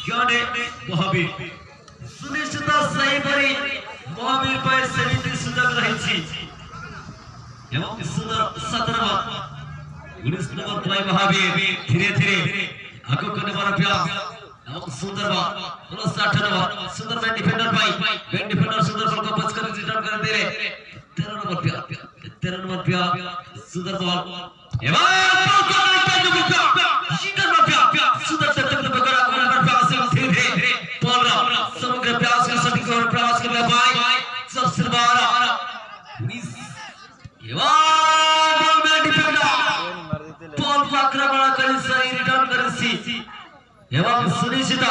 ଜଣେ ମହାବୀର ସୁନିଶ୍ଚିତ। ସେହିପରି ମହାବୀର ପାଇଁ ସେମିତି ସୁଯୋଗ ରହିଛି ଏବଂ ସୁନ୍ଦର 7 ନମ୍ବର, 19 ନମ୍ବର ପାଇଁ ମହାବୀର ଧୀରେ ଧୀରେ ଆଗକୁ ନେବାର ପ୍ରୟାସ ଏବଂ ସୁନ୍ଦର ପ୍ଲସ୍ 8 ନମ୍ବର ସୁନ୍ଦର ମ୍ୟାନ୍ ଡିଫେଣ୍ଡର ପାଇଁ। ମ୍ୟାନ୍ ଡିଫେଣ୍ଡର ସୁନ୍ଦର ବଲ୍ କବଜ କରି ରିଟର୍ନ କରିଦେଲେ। 13 ନମ୍ବର ପ୍ଲେୟାର, 13 ନମ୍ବର ପ୍ଲେୟାର, ସୁନ୍ଦର ବଲ୍ ଏବଂ ସୁନ୍ଦର ପ୍ରୟାସ। ଧୀରେ ଧୀରେ ବଲର ସମଗ୍ର ପ୍ରୟାସକୁ ସଠିକ ଭାବରେ ପ୍ରୟାସ କରିବା ପାଇଁ ଜର୍ସି 12, 19 ଏବଂ ମ୍ୟାନ୍ ଡିଫେଣ୍ଡର ବଲକୁ ଆକ୍ରମଣ କରି ସାରି ରିଟର୍ନ କରିଛି ଏବଂ ସୁନିଶ୍ଚିତ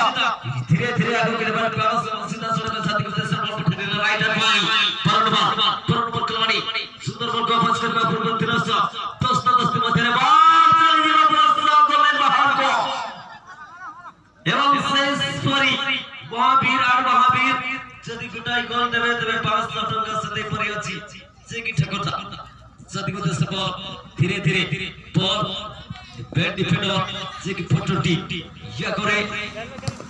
ଧୀରେ ଧୀରେ ଆଗକୁ ନେବାର ପ୍ରୟାସ ଏବଂ ସିଧାସଳଖ ଛାତିକୁ ଦେଶ ବଲ ପଠାଇଦେଲେ ରାଇଟ୍ ହ୍ୟାଣ୍ଡ ପାଇଁ 12 ନମ୍ବର, 12 ନମ୍ବର ଖେଳାଳି। ସୁନ୍ଦର ବଲକୁ ଅଭ୍ୟାସ କରିବା ପୂର୍ବରୁ ତିରସ୍ତ ଦସ୍ତ ମଧ୍ୟରେ ବଲ ଚାଲିଯିବ ପୁରସ୍ତ ଗୋଲ ବାହାରକୁ। ଏବଂ ସେହିପରି ମହାବୀର ଆଣ୍ଡ ମହାବୀର ଯଦି ଗୋଟାଏ ଗୋଲ ଦେବେ ତେବେ 500 ଟଙ୍କା ସେହିପରି ଅଛି ସେ କି ଠେକତା ଯଦି ଦେଶ ବଲ ଧୀରେ ଧୀରେ ବଲ ବ୍ୟାଟ୍ ଡିଫେଣ୍ଡର ଯେ କି ଫଟୋଟି ଇয়া করে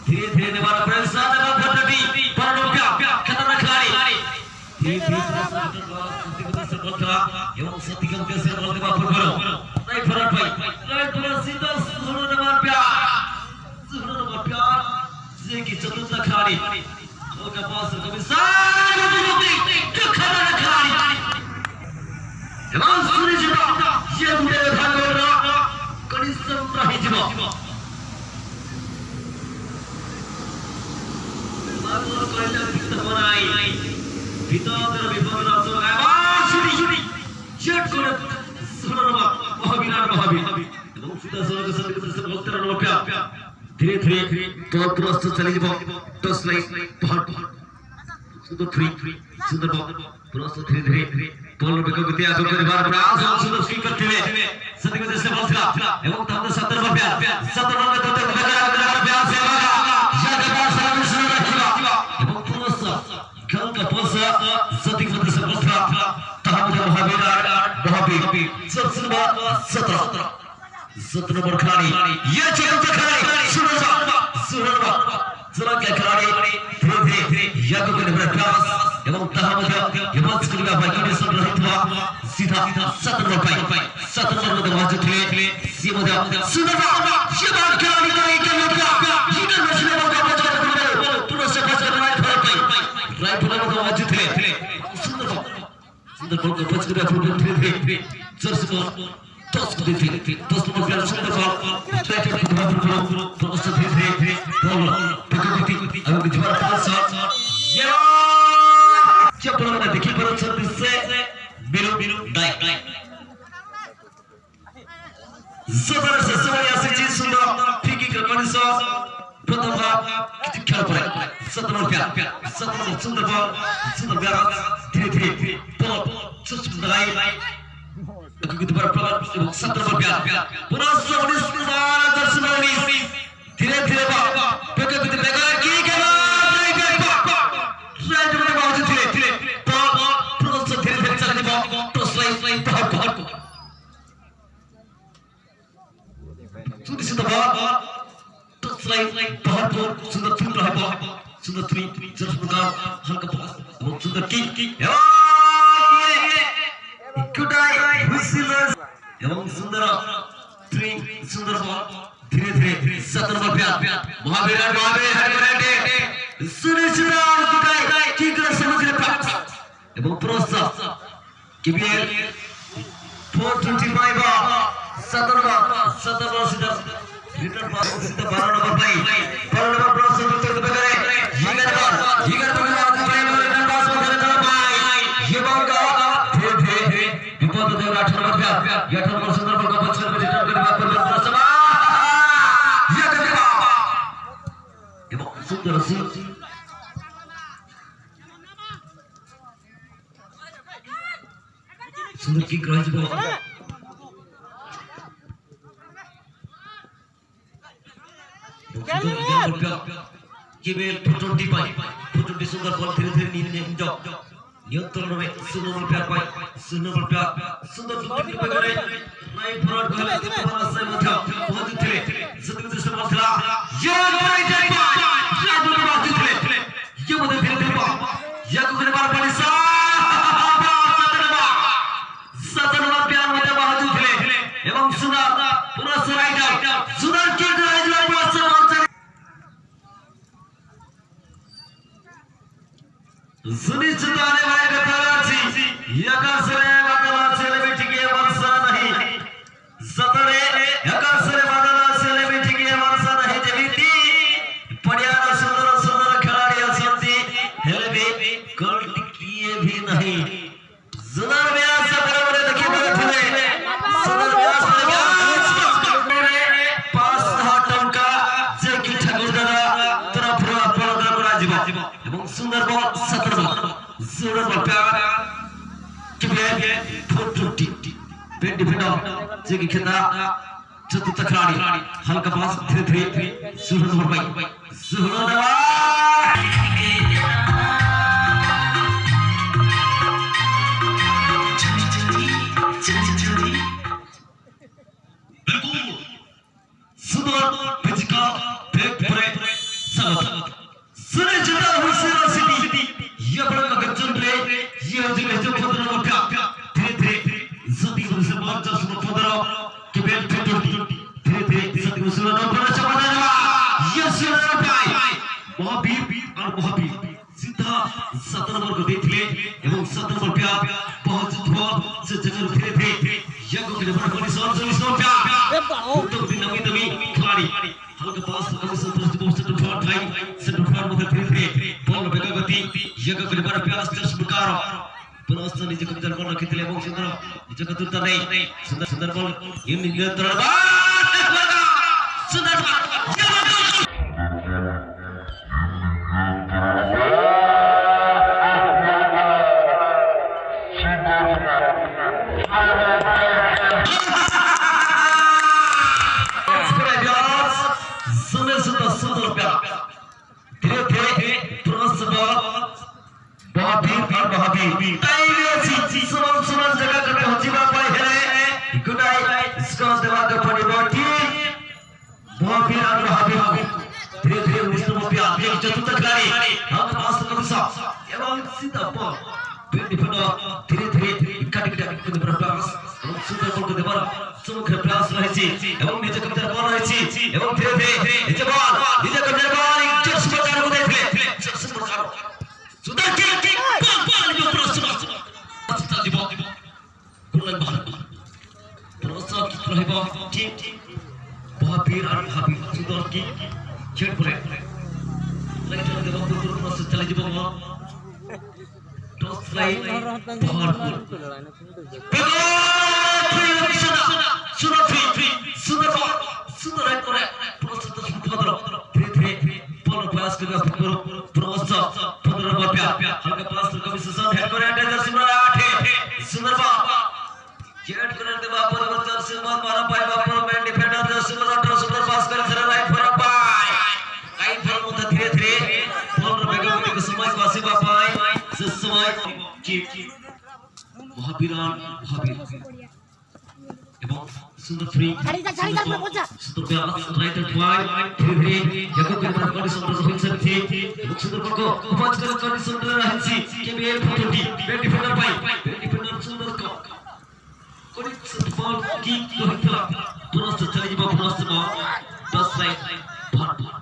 ଧୀରେ ଧୀରେ ନେବାର ପ୍ରୟାସ ଏବଂ ଫଟୋଟି ବରଣପ୍ୟା ଖତରନାକ ଖେଳାଳି। ଧୀରେ ଧୀରେ ବଲ ଖେଳା ଏବଂ ସଠିକ ଉଦ୍ଦେଶ୍ୟରେ ବଲ ଦେବା ପୂର୍ବରୁ ରାଇଟ୍ ଫରୱାର୍ଡ ପାଇଁ, ରାଇଟ୍ ଫରୱାର୍ଡ ସିଧା 16 ନମ୍ବର ପ୍ୟାର, 16 ନମ୍ବର ପ୍ୟାର ଯେ କି ଚତୁର୍ଥ ଖେଳାଳି ହାଲକା ପାସ୍ କମିଶାର ଖତରନାକ ଖେଳାଳି ଏବଂ ସୁନିଶ୍ଚିତ ସିଏ ଗୋଟେ ଭାଗର କଣ୍ଡିସନ ରହିଯିବ। କହିଲେ ଅତିରିକ୍ତ ହେବ ନାହିଁ। ବିପଦର ବିପଦର ଆଶଙ୍କା ଏବଂ ଜେଟ୍ করে 16 নম্বর ମହାବୀର ମହାବୀର ଏବଂ ସିଧାସଳଖ ସଠିକ 13 ନମ୍ବର ଧୀରେ ଧୀରେ ବଲ କ୍ରସ୍ ଚାଲିଯିବ ଟସ୍ ଲାଇନ୍ ବାହାର। ସୁନ୍ଦର ଥ୍ରୀ, ସୁନ୍ଦର ବଲ କ୍ରସ୍, ଧୀରେ ଧୀରେ ବଲ ବେଗ ଗତି ଆଗକୁ କରିବାର ପ୍ରୟାସ। ସୁନ୍ଦର ସ୍ୱିଙ୍ଗ କରିଥିଲେ, ସେତିକି ଦେଶ ବଲ ଥିଲା ଏବଂ ତାପରେ 7 ନମ୍ବର ପ୍ୟାର, 7 ନମ୍ବର ପ୍ରୟାସ ଏବଂ ପୁନଶ୍ଚ ଖେଳଙ୍କ ପସ ସଠିକ ମଧ୍ୟ ସେ ବଲ ଥିଲା ତାହା ମଧ୍ୟ ମହାବୀର ମହାବୀର ନମ୍ବର 17, 17 ନମ୍ବର ଖେଳାଳି ଇଏ ଚତୁର୍ଥ ଖେଳାଳି 16 ନମ୍ବର, 16 ନମ୍ବର ଚୁରଙ୍କିଆ ଖେଳାଳି ଧୀରେ ଧୀରେ ୟାକୁ ନେବାର ପ୍ରୟାସ ଏବଂ ତାହା ମଧ୍ୟ ହେବଜ କରିବା ପାଇଁ କଣ୍ଡିସନ ରହିଥିବା ସିଧା 7 ନମ୍ବର ପାଇଁ। 7 ନମ୍ବର ମଧ୍ୟ ମହଜୁଦ ଥିଲେ, ସିଏ ମଧ୍ୟ ସୁନ୍ଦର ସିଏ ଖେଳାଳି ରାଇଟ୍ ମଧ୍ୟ ମହଜୁଦ ଥିଲେ। ସୁନ୍ଦର ସୁନ୍ଦର ବଲ୍ କବଜ କରିବା ପୂର୍ବରୁ ଧୀରେ ଧୀରେ ଜର୍ସି ବଲ୍ 10 ଦେଇଥିଲେ। 10 ନମ୍ବର ଖେଳାଳି ସୁନ୍ଦର ବଲ୍ ରାଇଟ୍ ଦେବା ପୂର୍ବରୁ ପ୍ରବେଶ ଧୀରେ ଧୀରେ ବଲ୍ ବେଗ ଗତି ଆଗକୁ ଯିବାର ପ୍ରୟାସ। ଆପଣମାନେ ଦେଖିପାରୁଛନ୍ତି ସେ ବିରୁ ନାୟକ ଜୋରଦାର ଶେଷ ଭଳି ଆସିଛି। ସୁନ୍ଦର ଫ୍ରି କିକ୍ କଣ୍ଡିସନ ପ୍ରଥମ କିଛି ଖେଳ ପରେ 7 ନମ୍ବର ପ୍ୟାର, 7 ନମ୍ବର ସୁନ୍ଦର ବଲ୍, ସୁନ୍ଦର ବ୍ୟାଲେନ୍ସ, ଧୀରେ ଧୀରେ ବଲ୍ ଲଗାଇ ଆଗକୁ ଯିବାର ପ୍ରୟାସ ଏବଂ 7 ନମ୍ବର ପ୍ୟାର ପୁନଶ୍ଚ 19 ଦର୍ଶନ 19 ଧୀରେ ଧୀରେ ବେଗ ଗତି ବେଗ କି ରାଇଟ୍ ମାନେ ପହଞ୍ଚୁଥିଲେ ବଲ୍ ପୁନଶ୍ଚ ଧୀରେ ଧୀରେ ଚାଲିଯିବ ଟସ୍ ଲାଇନ୍ ବାହାରକୁ। ସୁନିଶ୍ଚିତ ବଲ୍ ଟସ୍ ଲାଇନ୍ ବାହାରକୁ। ସୁନ୍ଦର ଥ୍ରୁ ରହିବ, ସୁନ୍ଦର ଥ୍ରୁ ଜର୍ସ ହାଲକା ପାସ୍ ଏବଂ ସୁନ୍ଦର କିକ୍ ଗୋଟାଏ ହୁଇସିଲ ଏବଂ ସୁନ୍ଦର ଥ୍ରୀ, ସୁନ୍ଦର ବଲ୍ ଧୀରେ ଧୀରେ 7 ନମ୍ବର ପ୍ୟାର ମହାବୀର ମହାବୀର ସୁନିଶ୍ଚିତ ଗୋଟାଏ କିକ୍ର ସମ୍ମୁଖୀନ ପ୍ରାପ୍ତ ଏବଂ ପୁରସ୍କାର କେବିଏଲ 425। 7 ନମ୍ବର, 7 ନମ୍ବର ସିଧା ରିଟର୍ନ ପାସ୍ ସିଧା 12 ନମ୍ବର ପାଇଁ। 12 ନମ୍ବର ପ୍ଲସ୍ ଦ୍ରୁତ ବେଗରେ 11 ନମ୍ବର, 11 ନମ୍ବର ରିଟର୍ନ ପାସ୍ ମଧ୍ୟରେ ଦଳ ପାଇଁ ଏବଂ ଧୀରେ ଧୀରେ ବିପଦ ଦେବ 8 ନମ୍ବର ପ୍ୟାର। 8 ନମ୍ବର ସୁନ୍ଦର ବଲ୍ କବଜ କରି ରିଟର୍ନ କରିବା ପୂର୍ବରୁ ଏବଂ ସୁନ୍ଦର ସୁନ୍ଦର କିକ୍ ରହିଯିବ। କେବଳ 420 ପାଇଁ 420 ସୁନ୍ଦର ବଲ୍ ଧୀରେ ଧୀରେ ନିଜ ନିୟନ୍ତ୍ରଣରେ 0 ନମ୍ବର ପ୍ୟାର ପାଇଁ। 0 ନମ୍ବର ପ୍ୟାର ସୁନ୍ଦର ବେଗରେ ରାଇଟ୍ ଫରୱାର୍ଡ କହିଲେ ମଧ୍ୟ ପହଞ୍ଚୁଥିଲେ। ସେତିକି ଦୃଶ୍ୟ ବଲ୍ ଥିଲା। ସୁନିଶ୍ଚିତ ଆଣିବା କଥା ଅଛି। ଆକାଶରେ ବାଦଲ ଅଛି ହେଲେ ବି ଟିକିଏ ବର୍ଷା ନାହିଁ। ସତରେ ଆକାଶରେ ବାଦଲ ଅଛି ହେଲେ ବି ଟିକିଏ ବର୍ଷା ନାହିଁ। ଯେମିତି ପଡ଼ିଆର ସୁନ୍ଦର ସୁନ୍ଦର ଖେଳାଳି ଅଛନ୍ତି, ହେଲେ ବି ଗୋଲ ଟିକିଏ ବି ନାହିଁ। ସୁନ୍ଦର ମ୍ୟାଚ୍ ଆପଣ ଦେଖିପାରୁଥିବେ। ସୁନ୍ଦର ମ୍ୟାଚ୍, 500 ଟଙ୍କା ଯେ କି ଠାକୁର ଦାଦା ତରଫରୁ ଆପଣଙ୍କର କରାଯିବ। ଏବଂ ସୁନ୍ଦର ବଲ୍, 7 ବଲ୍, ସୁନ୍ଦର ବଲ୍, 420 ବେନ୍ ଡିଫେଣ୍ଡର ଯେ କି ଖେତା ଚତୁର୍ଥ ଖେଳାଳି। ହାଲକା ପାସ୍, ଧୀରେ ଧୀରେ 16 ନମ୍ବର ପାଇଁ, 16 ନମ୍ବର। बिल्कुल सुंदर फिजिकल ब्रेक ପରେ ସ୍ୱାଗତ। ସୁନିଶ୍ଚିତ ହୁସିର ସିଟି ଇଏ ଆପଣଙ୍କ ଗଞ୍ଜନରେ। ଇଏ ହେଉଛି 15 ନମ୍ବର। ଧୀରେ ଧୀରେ ସତୀ ବଲ୍, 15 କେବେ 20। ଧୀରେ ଧୀରେ ସତୀ 16 ନମ୍ବର ଚପା ଇଏ 16 ପାଇଁ ମହାବୀର ଆଉ ମହାବୀର ସିଧା 7 ନମ୍ବରକୁ ଦେଇଥିଲେ ଏବଂ 7 ନମ୍ବର ପ୍ୟା ପହଞ୍ଚୁଥିବ ସେ ଜାଗାରୁ। ଧୀରେ ଧୀରେ ୟାକୁ ବଡ଼ କଣ୍ଡିସନ, 24 ନମ୍ବର ଦ୍ରୁତଗତି ନବୀ ନବୀ ଖେଳାଳି। ହାଲକା ପାସ୍ କମିଶନ ସେଣ୍ଟର ଫ୍ରଣ୍ଟ ଭାଇ, ସେଣ୍ଟର ଫ୍ରଣ୍ଟ ମଧ୍ୟ। ଧୀରେ ଧୀରେ ବଲ୍ ବେଗ ଗତି ୟାକୁ କରିବାର ପ୍ରୟାସ ପ୍ରକାର ପୁନଶ୍ଚ ନିଜ କବ୍ଜାରେ ବଲ୍ ରଖିଥିଲେ ଏବଂ ସୁନ୍ଦର ନିଜ ଚତୁର୍ଥ ନେଇ ସୁନ୍ଦର ସୁନ୍ଦର ବଲ୍ ନିୟନ୍ତ୍ରଣ, ସୁନ୍ଦର। ସୁନ୍ଦର ସୁନ୍ଦର ପ୍ୟାର, ଧୀରେ ଧୀରେ ପୁନଶ୍ଚ ବଲ୍ ମହାବୀର ମହାବୀର। ଟାଇମ୍ ଅଛି, ସମାନ ସମାନ ଜାଗାକୁ ପହଞ୍ଚିବା ପାଇଁ ହେଲେ ଗୋଟାଏ ସ୍କୋର ଦେବାକୁ ପଡ଼ିବ ଟିମ୍ ମହାବୀର ଆଉ ମହାବୀର। ଧୀରେ ଧୀରେ 19 ନମ୍ବର ପ୍ୟାର, ଚତୁର୍ଥ ଖେଳାଳି, ପାସ୍ କମିଶ ଏବଂ ସିଧା ବଲ୍ ଡିଫେଣ୍ଡର। ଧୀରେ ଧୀରେ କାଟି କାଟି ପ୍ରୟାସ ଏବଂ ସୁନ୍ଦର ବଲକୁ ଦେବାର ସମ୍ମୁଖରେ ପ୍ରୟାସ ରହିଛି ଏବଂ ନିଜ କବ୍ଜାରେ ବଲ୍ ରହିଛି ଏବଂ ଧୀରେ ଧୀରେ ନିଜ ବଲ୍, ନିଜ କବ୍ଜାରେ ବଲ୍ ଜର୍ସି ପ୍ରକାରକୁ ଦେଇଥିଲେ। ଜର୍ସି ପ୍ରକାର ସୁନ୍ଦର କିକ୍, ବଲ୍ ବଲ୍ ଚାଲିଯିବ ଗୋଲ ବାହାର। ପୁନଶ୍ଚ ରହିବ ଟିମ୍ ମହାବୀର ଆଉ ମହାବୀର। ସୁନ୍ଦର କିକ୍, ଖେଳ ପରେ ଲାଇଟ୍ ଦେବା ପୂର୍ବରୁ ପୁନଶ୍ଚ ଚାଲିଯିବ ବଲ୍। Toss line powerful. ସୁନ୍ଦର ଫ୍ରି, ସୁନ୍ଦର ବଲ୍, ସୁନ୍ଦର ରାଇଟ୍ করে ପୁନଶ୍ଚ 15। ଧୀରେ ଧୀରେ ବଲ୍ ପ୍ରୟାସ କରିବା ପୂର୍ବରୁ ପୁନଶ୍ଚ 15 ନମ୍ବର ପ୍ୟା ହାଲକା ପାସ୍ କମିଶନ ହେଡ୍ করে ଜର୍ସି ନମ୍ବର 8। ସୁନ୍ଦର ବଲ୍ ହେଡ୍ করে ଦେବା ପୂର୍ବରୁ ଜର୍ସି ନମ୍ବର 12 ପାଇବା ପୂର୍ବରୁ main defender jersey number 18 ସୁନ୍ଦର ପାସ୍ କରିଥିଲେ ରାଇଟ୍ ଫର ପାଇଁ। ରାଇଟ୍ ଫର ମଧ୍ୟ ଧୀରେ ଧୀରେ ବଲର ବେଗ ଗତିକୁ ସମୟକୁ ଆସିବା ପାଇଁ ସେ ସମୟ ମହାବୀର ମହାବୀର ଏବଂ ସୁନ୍ଦର ଫ୍ରି, ସୁନ୍ଦର ବ୍ୟାସ୍ ରାଇଟ୍ ଠୁଆଇ। ଧୀରେ ଧୀରେ ଏକ କରିବାର କଣ୍ଡିସନ ରହିଛନ୍ତି ଏବଂ ସୁନ୍ଦର ବଲକୁ ଉପଜ କରି କଣ୍ଡିସନରେ ରହିଛି କେବିଏଲ 420 ବେନ୍ ଡିଫେଣ୍ଡର ପାଇଁ। ବେନ୍ ଡିଫେଣ୍ଡର ସୁନ୍ଦର କଣ୍ଡିସନ ବଲ୍ କିକ୍ ରହିଥିଲା। ପୁନଶ୍ଚ ଚାଲିଯିବ ପୁନଶ୍ଚ ବଲ୍ 10 ଲାଇନ୍ ଭରପୁର।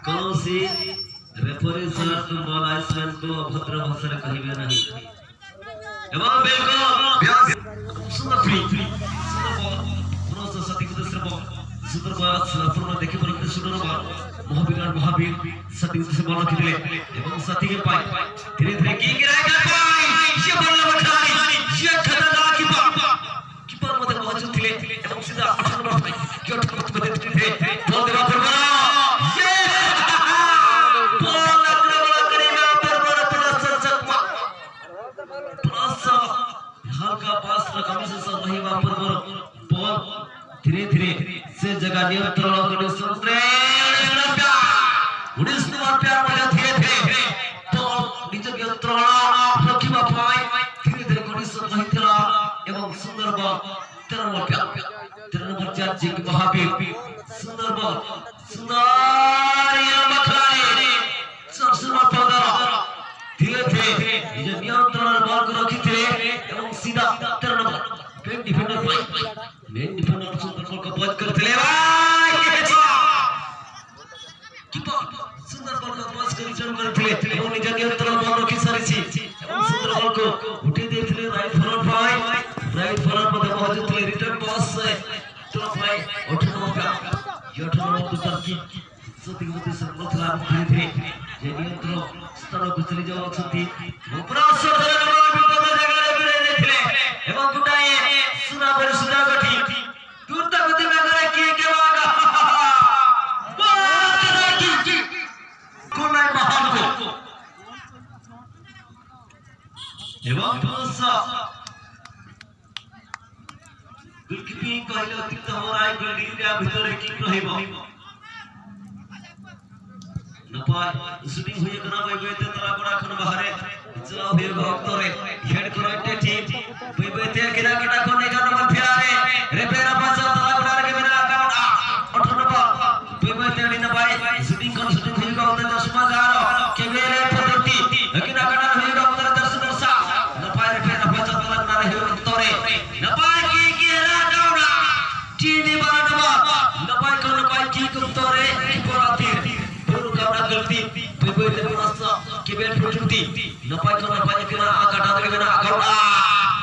କୌଣସି ରେଫରି ସାର୍ କିମ୍ବା ଲାଇନ୍ସମ୍ୟାନକୁ ଅଭଦ୍ର ଭାଷାରେ କହିବେ ନାହିଁ। ଏବଂ ବିଲକୁଲ ସୁନ୍ଦର ଫ୍ରି, ସୁନ୍ଦର ବଲ୍, ପୁନଶ୍ଚ ସତୀକ ଉଦ୍ଦେଶ୍ୟରେ ବଲ୍। ସୁନ୍ଦର ବଲ୍ ଆପଣ ଦେଖିପାରନ୍ତି। ସୁନ୍ଦର ବଲ୍, ମହାବୀର ମହାବୀର ସତୀକ ଉଦ୍ଦେଶ୍ୟରେ ବଲ୍ ରଖିଥିଲେ ଏବଂ ସତୀକ ପାଇଁ ଧୀରେ ଧୀରେ କିକ୍ ରାଇଟ୍ ପାଇଁ। ଇଏ ବଲ୍ ଖେଳାଳି, ଇଏ ଖତରନାକ କିପର, କିପର ମଧ୍ୟ ମହଜୁଦ ଥିଲେ ଏବଂ ସିଧା 8 ନମ୍ବର ପାଇଁ ଧୀରେ ଧୀରେ ବଲ୍ ଦେବା ପୂର୍ବରୁ ଇଏ ବଲ୍ ଆକ୍ରମଣ କରିବା ପୂର୍ବରୁ ପୁନଶ୍ଚ ଚକମା। ପୁନଶ୍ଚ ହାଲକା ପାସ୍ କମିଶନ ରହିବା ପୂର୍ବରୁ ବଲ୍ ଧୀରେ ଧୀରେ ସେ ଜାଗା ନିୟନ୍ତ୍ରଣ କଣ୍ଡିସନରେ 19 ନମ୍ବର ପ୍ୟାର ମଧ୍ୟ ଧୀରେ ଧୀରେ ବଲ୍ ନିଜ ନିୟନ୍ତ୍ରଣ ରଖିବା ପାଇଁ ଧୀରେ ଧୀରେ କଣ୍ଡିସନ ରହିଥିଲା ଏବଂ ସୁନ୍ଦର ବଲ୍ 13 ନମ୍ବର ପ୍ୟାର, 13 ନମ୍ବର 4 ଯିଏକି ମହାବୀର। ସୁନ୍ଦର ବଲ୍, ସୁନ୍ଦର ଖେଳାଳି 4 ନମ୍ବର 15 ଧୀରେ ଧୀରେ ନିଜ ନିୟନ୍ତ୍ରଣରେ ବଲକୁ ରଖିଥିଲେ ଏବଂ ସିଧା 13 ନମ୍ବର ମେନ୍ ଡିଫେଣ୍ଡର ପାଇଁ। ମେନ୍ ଡିଫେଣ୍ଡର ସୁନ୍ଦର ବଲକୁ ବନ୍ଦ କରିଥିଲେ। କିପର ସୁନ୍ଦର ବଲକୁ ବନ୍ଦ କରି ରିଟର୍ନ କରିଥିଲେ ଏବଂ କିକ୍ ସେତିକି ମଧ୍ୟ ସଫଳ ଥିଲା ଏବଂ ଧୀରେ ଧୀରେ ଯେ ନିୟନ୍ତ୍ରଣ ସ୍ଥାନକୁ ଚାଲି ଯାଉଅଛନ୍ତି। ବିପଦ ଜାଗାରେ ଦୂରେଇ ଦେଇଥିଲେ ଏବଂ ଗୋଟାଏ ସୁନା ପରି ସୁଯୋଗଟି ଦ୍ରୁତ ଗତି ବେଗରେ କିଏ କେବଳ କୋନାଇ ବାହାରକୁ ଏବଂ ଗୋଲକିପିଂ କହିଲେ ଅତିରିକ୍ତ ହେବ ନାହିଁ। ଗୋଲ ଭିତରେ କିକ୍ ରହିବ। ନପାय শুটিং হয়ে গেল। বইবইতে তলা গোড়া খন বাহারে চলাও হয়ে ভক্তরে হেড করতে টিম বইবইতে কিনা কাটা খন 11 নম্বর ফেরারে রেপেরা পাঁচ তলা গোড়া রে মেনা আকাউন্ট 18 নম্বর বইবইতে আনি নপায় শুটিং কোন শুটিং হয়ে গেল। চশমা গার কেবেলে পদ্ধতি কিনা কাটা হয়ে গেল। দর্শ দর্শা নপায় রেপেরা পাঁচ তলা গোড়া রে ভক্তরে নপায় কি কি হেরা আকাউন্ট টিম 12 নম্বর নপায় কোন নপায় কি করতরে পরাতির गलती বইবইতে পুনশ্চ কেবেল প্রযুক্তি নপাই কোন নপাই কিনা আকাটা দেবে না আকাউন্ট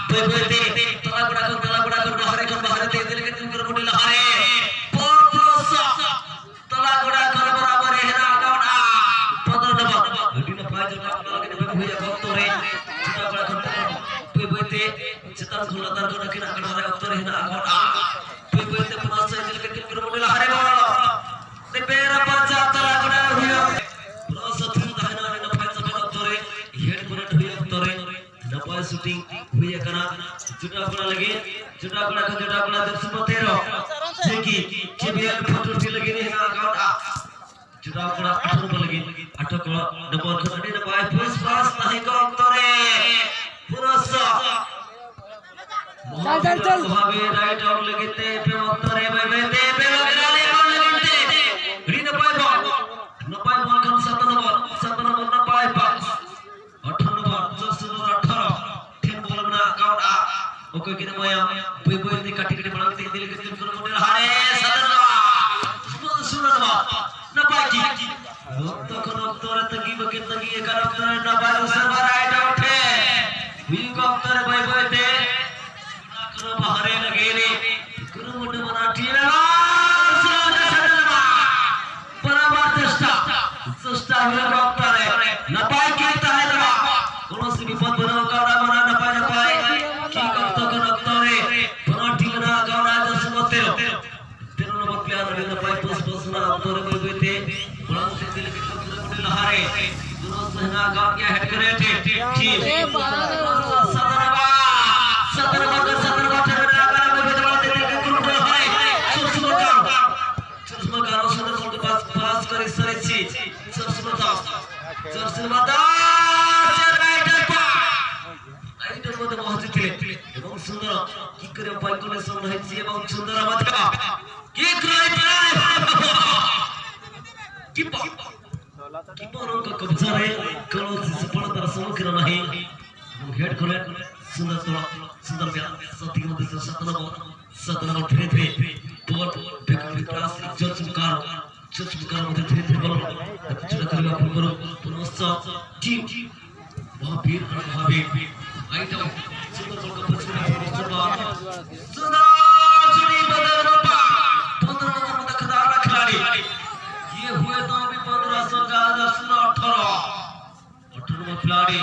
বইবইতে তলা গোড়া কোন তলা গোড়া কোন বাহারে কোন বাহারে তে দিলে কেন করে মুডিল হারে পত্রস তলা গোড়া কোন বরাবর হেনা আকাউন্ট 15 নম্বর হডি নপাই জনা লাগে নেবে হইয়া ভক্তরে চিতা গোড়া কোন বইবইতে চেতন খোলা তার কোন কিনা আকাটা রে অক্তরে হেনা আকাউন্ট বইবইতে পুনশ্চ দিলে কেন করে মুডিল হারে বল বেরা পাঁচা তলা গোড়া হইয়া শুটিং हुई कना जुटा कोड़ा लगे जुटा कोड़ा को जुटा कोड़ा दर्शन 13 जे की केबीएल फोटो लगे ने ना अकाउंट जुटा कोड़ा 8 नंबर लगे 8 कोड़ा नंबर खड़ी न पाए पुश पास नहीं को अंतरे पुनः चल चल चल भावे राइट आउट लगे ते पे अंतरे बाय बाय ते पे लगे रे बॉल लगे ते री न पाए बॉल न पाए बॉल कम 7 नंबर 7 नंबर न पाए पास 8 नंबर 10 नंबर 18 ओके किने माया बई बई ते काटी काटी बड़ा ते दिल के दिल कर मोटे हारे सदर सुनवा न पाई की तখন অক্তরে তগি বকে তগি একার অক্তরে না পাই উসর রাইট আউট হে হুই কো অক্তরে বই বই তে কোনো বাহারে लगेले गुरु मुंड मना टीम बराबर চেষ্টা চেষ্টা হলো অক্তরে না পাই কি তাহে না কোন সি বিপদ বনো কাউরা মনা না পাই না পাই কি তখন অক্তরে বনা ঠিকানা গাওনা দশ 13 13 নম্বর প্লেয়ার রবিন্দ্র পাই পোস পোস না অক্তরে বই বইতে বড় দিল के मुंड लहारे दोनों सहना गांव के हेड करे थे ठीक सदरबा सदरबा सदरबा ठहरा कर बई बई वाला दिल के गुरु लहारे चश्मा का चश्मा का रोशन के पास पास करे सरेছি चश्मा दास चश्मा दास রাইটার পা রাইটার মধ্যে পৌঁছেছিলে এবং সুন্দর কি করে পাইকনেশন হয়েছে এবং সুন্দর মধ্যে কি করে প্রায় କିପର କିପରଙ୍କ କବ୍ଜାରେ କୌଣସି ସଫଳତାର ସମ୍ମୁଖୀନ ନାହିଁ ଏବଂ ହେଡ୍ କଲେ ସୁନ୍ଦର ସୁନ୍ଦର ସତିକ ମଧ୍ୟ 7 ନମ୍ବର 7 ନମ୍ବର ଧୀରେ ଧୀରେ ବଲ୍ ବିକାଶ ଚଚମକାର ଚଚମକାର ମଧ୍ୟ ଧୀରେ ଧୀରେ ବଲ୍ ପିଛା କରିବା ପୂର୍ବରୁ ପୁନଶ୍ଚ ଟିମ୍ ମହାବୀର ମହାବୀର ଆଇଟ ସୁନ୍ଦର ବଲ୍ ପଛରେ ସୁନ୍ଦର ଚୁଡ଼ି ବଦଳ 15 नंबर में खतरनाक खिलाड़ी ये हुए तो अभी 1500 का 18 18 नंबर खिलाड़ी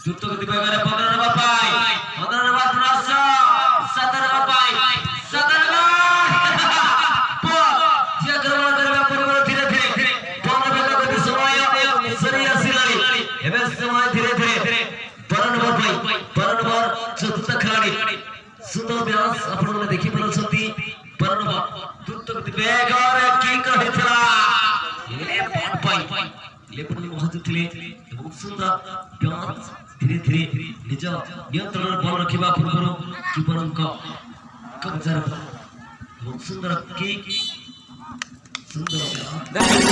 द्रुत गति बेगरे 15 नंबर पाई 15 नंबर 15 17 नंबर पाई 17 नंबर बॉल जे आक्रमण करबा पूर्व धीरे धीरे बॉल बेग गति समय सरी आसिलानी एबे समय धीरे धीरे 12 नंबर पाई 12 नंबर चतुर्थ खिलाड़ी सुंदर व्यास आपण देखि पारुछंती 12 नंबर द्रुत गति बेगरे किक रहिଥିଲା ଲେଫ୍ଟ ପାଇ ଲେଫ୍ଟ ପହଞ୍ଚିଥିଲେ ଏବଂ ସୁନ୍ଦର ବ୍ୟାନ୍ସ ଧୀରେ ଧୀରେ ନିଜ ନିୟନ୍ତ୍ରଣରେ ବଲ ରଖିବା ପୂର୍ବରୁ କିପରଙ୍କ କବ୍ଜାରେ ଏବଂ ସୁନ୍ଦର କିକ୍ ସୁନ୍ଦର ବ୍ୟାନ୍ସ।